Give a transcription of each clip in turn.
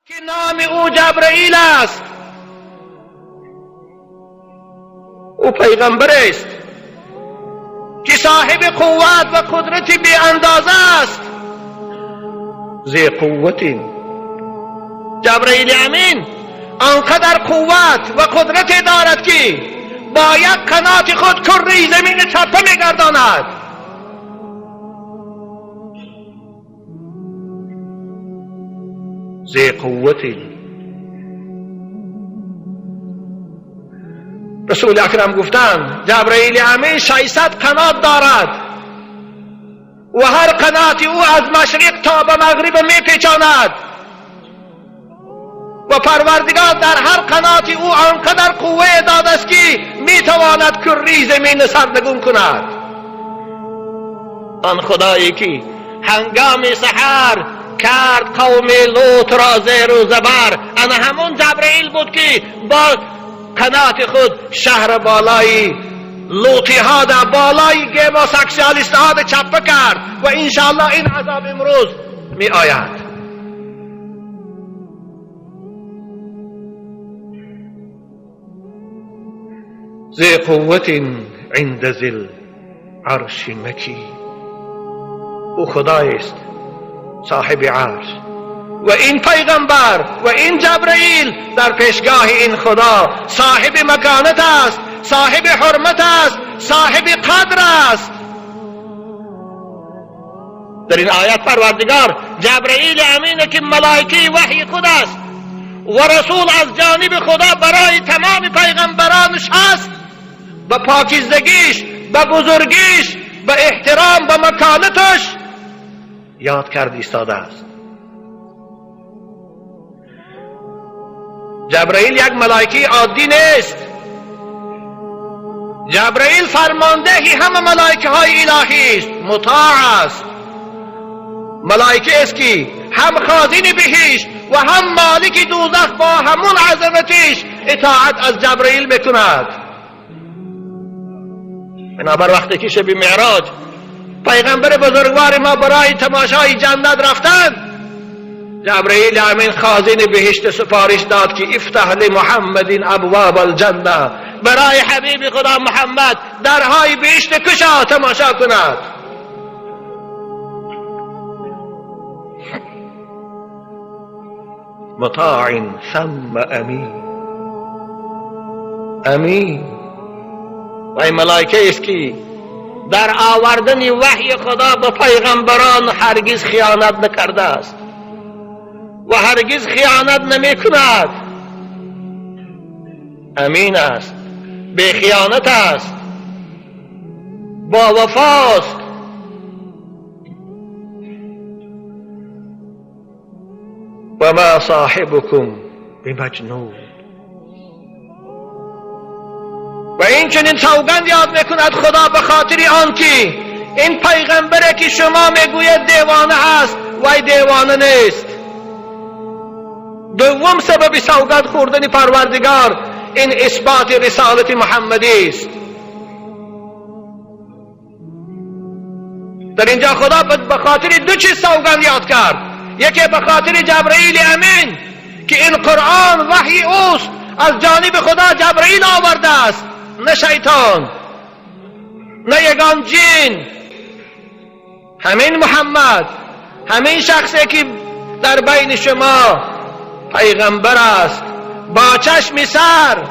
که نام او جبرئیل است، او پیغمبر است که صاحب قوت و قدرت بی اندازه است. ذی قوت، جبرئیل امین آنقدر قوت و قدرت دارد که با یک قنات خود کره زمین چپه میگرداند. ذی قوت. رسول اکرم گفتند جبرئیل امین 600 قنات دارد و هر قنات او از مشرق تا به مغرب میپیچاند و پروردگار در هر قنات او آنقدر قوه داده است که میتواند کره زمین سرنگون کند. آن خدایی که هنگام سحر کرد قوم لوط را زیر و زبر، انا همون جبرئیل بود که با قنات خود شهر بالای لوطی ها در بالای گیموسکسیالیست ها چپه کرد و انشاءالله این عذاب امروز می آید. ذی قوت عند ذی العرش مکین. او خدای است صاحب عرش و این پیغمبر و این جبرئیل در پیشگاه این خدا صاحب مکانت است، صاحب حرمت است، صاحب قدر است. در این آیت پروردگار جبرئیل امین که ملائکه وحی خود است و رسول از جانب خدا برای تمام پیغمبرانش هست، به پاکیزگیش، به بزرگیش، به احترام، به مکانتش یاد کرد ایستاده است. جبرئیل یک ملائکه عادی نیست. جبرئیل فرماندهی همه ملائکه های الهی است، مطاع است. ملائکه است که هم خازن بهشت و هم مالک دوزخ با همون عظمتش اطاعت از جبرئیل میکند. بنابر وقتی که شب معراج پیغمبر بزرگوار ما برای تماشای جنت رفتند، جبرئیل امین خازن بهشت سفارش داد که افتح لمحمد ابواب الجنه، برای حبیب خدا محمد درهای بهشت کشا تماشا کند. مطاع ثم امین. امین و این ملائکه است که در آوردن وحی خدا به پیغمبران هرگز خیانت نکرده است و هرگز خیانت نمی کند. امین است، بی خیانت است، با وفاست. و ما صاحبكم بمجنون. و این چنین سوگند یاد میکند خدا به خاطر آنکه این پیغمبره که شما میگوید دیوانه است، وی دیوانه نیست. دوم سبب سوگند خوردن پروردگار این اثبات رسالت محمدی است. در اینجا خدا به خاطر دو چیز سوگند یاد کرد. یکی به خاطر جبرئیل امین که این قرآن وحی اوست، از جانب خدا جبرئیل آورده است، نه شیطان، نه یگان جن. همین محمد، همین شخصی که در بین شما پیغمبر است، با چشم سر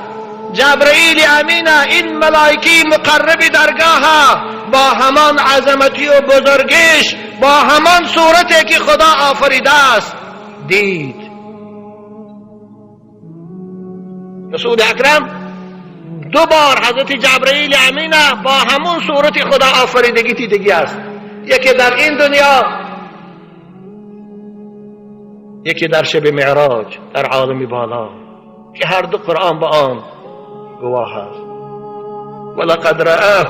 جبرئیل امین، این ملائکه مقرب درگاه، با همان عظمتی و بزرگیش، با همان صورتی که خدا آفریده است دید. رسول اکرم دو بار حضرت جبرئیل امین با همون صورت خدا آفریدگی دیدگی است، یکی در این دنیا، یکی در شب معراج در عالم بالا، که هر دو قرآن با آن گواه است. ولقد رآه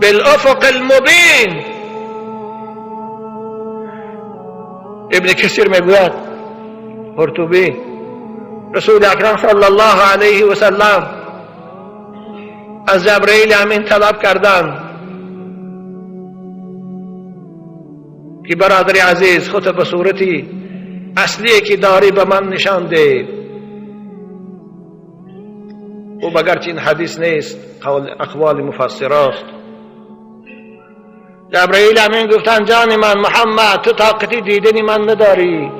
بالافق المبین. ابن کثیر میگوید، قرطبی، رسول اکرم صلی الله علیه و سلم از جبرئیل امین طلب کردند که برادر عزیز خود به صورتی اصلی که داری به من نشان ده. او اگرچه این حدیث نیست، قول اقوال مفسراست. جبرئیل امین گفتن جان من محمد، تو طاقتی دیدن من نداری.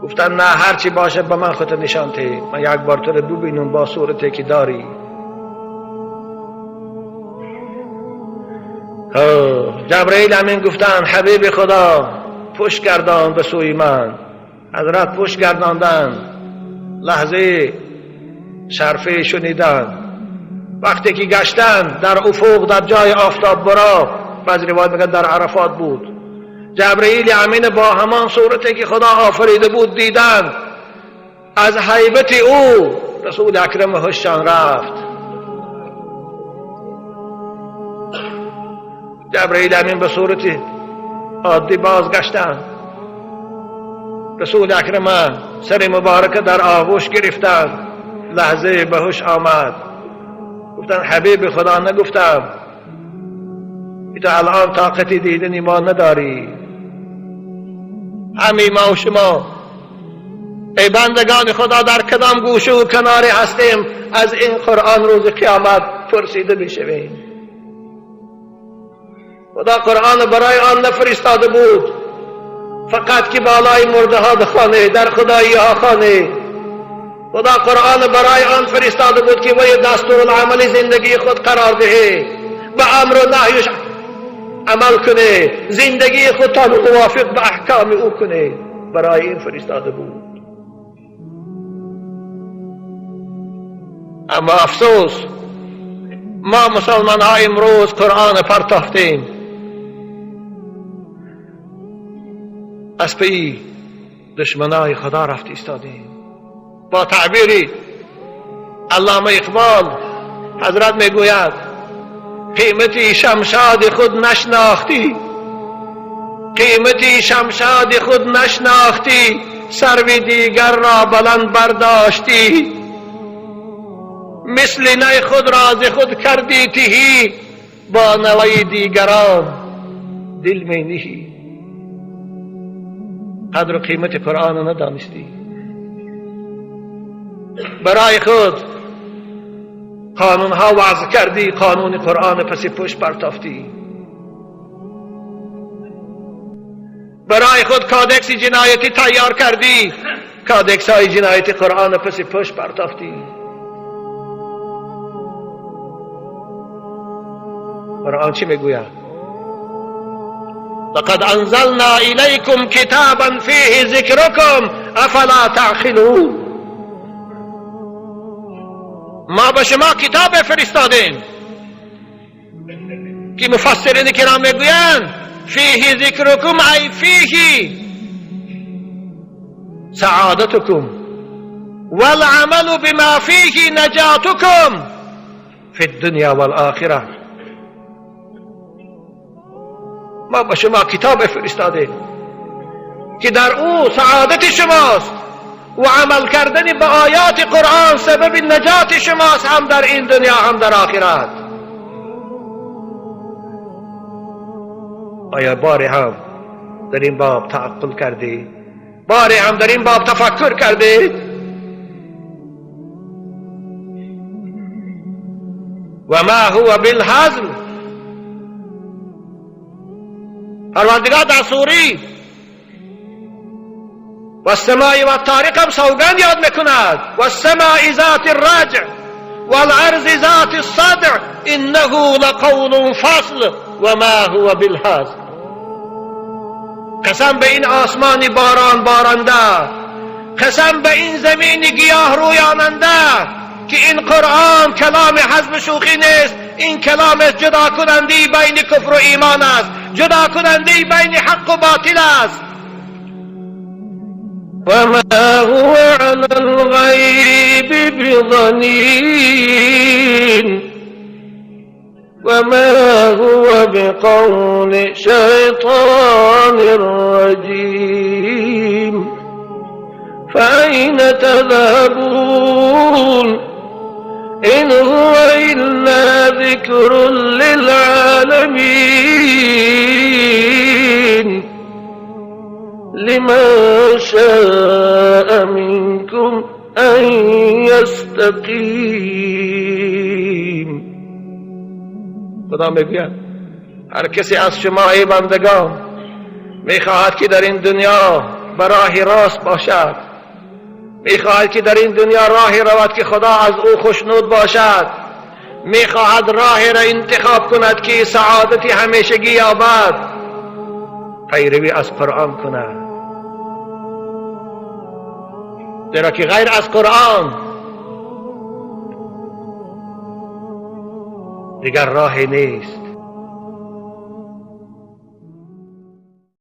گفتن نه، هرچی باشه به من خودت نشان ده، من یک بار تو رو ببینم با صورتی که داری. جبرئیل امین گفتن حبیب خدا پشت گردان به سوی من. حضرت پشت گرداندن، لحظه شرفه شنیدن. وقتی که گشتن در افق، در جای آفتاب برا، بعض روایت میگن در عرفات بود، جبرئیل امین با همان صورتی که خدا آفریده بود دیدن. از هیبت او رسول اکرم هشان رفت. جبرئیل امین به صورت عادی بازگشتن. رسول اکرم سر مبارک در آغوش گرفتن. لحظه به هوش آمد. گفتن حبیب خدا نگفتم تو الان طاقتی دیدن ما نداری. همین ما و شما ای بندگان خدا در کدام گوشه و کناری هستیم از این قرآن روز قیامت پرسیده میشویم. خدا قرآن برای آن نفرستاده بود فقط که بالای مرده ها بخوانه، در خدایی ها خانه. خدا قرآن برای آن فرستاده بود که وی دستورالعمل زندگی خود قرار دهه، به امر و نهیش عمل کنه، زندگی خود تا موافق به احکام او کنه. برای این فرستاده بود. اما افسوس ما مسلمان ها امروز قرآن پرتافتیم، از پی دشمنای خدا رفت ایستادیم. با تعبیری علامه اقبال حضرت میگوید قیمتی شمشاد خود نشناختی، قیمتی شمشاد خود نشناختی، سرو دیگر را بلند برداشتی، مثل نی خود را ز خود کردی تهی، با نوای دیگران دل می نهی. قدر و قیمت قرآن ندانستی، برای خود قانون ها وضع کردی، قانون قرآن پس پشت پرتافتی، برای خود کادکس جنایتی تیار کردی، کادکس های جنایتی قرآن پس پشت پرتافتی. قرآن چی میگوید؟ لقد انزلنا الیکم کتابا فیه ذکرکم افلا تعقلون. ما به شما کتاب فرستادیم که مفسرین کرام میگویند فیه ذکرکم ای فیه سعادتکم والعمل بما فیه نجاتکم فی الدنیا والآخرة. ما به شما کتاب فرستادیم که در او سعادت شماست و عمل کردن به آیات قرآن سبب نجات شماست، هم در این دنیا هم در آخرت. آیا باری هم در این باب تعقل کردید؟ باری هم در این باب تفکر کردید؟ و ما هو بالهزل. پروردگار در سوری و السماء و الطارق هم سوگند یاد میکند، و السماء ذات الرجع والارض ذات الصدع انه لقول فصل و ما هو بالهزل. قسم به این آسمان باران بارنده، قسم به این زمین گیاه رویاننده که این قرآن کلام حزب شوخی نیست، این کلام جدا کننده بین کفر و ایمان است، جدا کننده بین حق و باطل است. وما هو على الغيب بضنين وما هو بقول شيطان رجيم فأين تذهبون إن هو إلا ذكر للعالمين. لمن شاء منكم أن يستقيم. خدا میگوید هر کسی از شما ای بندگان میخواهد که در این دنیا به راه راست باشد، میخواهد که در این دنیا راهی رود که خدا از او خوشنود باشد، میخواهد راهی را انتخاب کند که سعادت همیشگی یابد، پیروی از قرآن کند، زیرا که غیر از قرآن دیگر راهی نیست.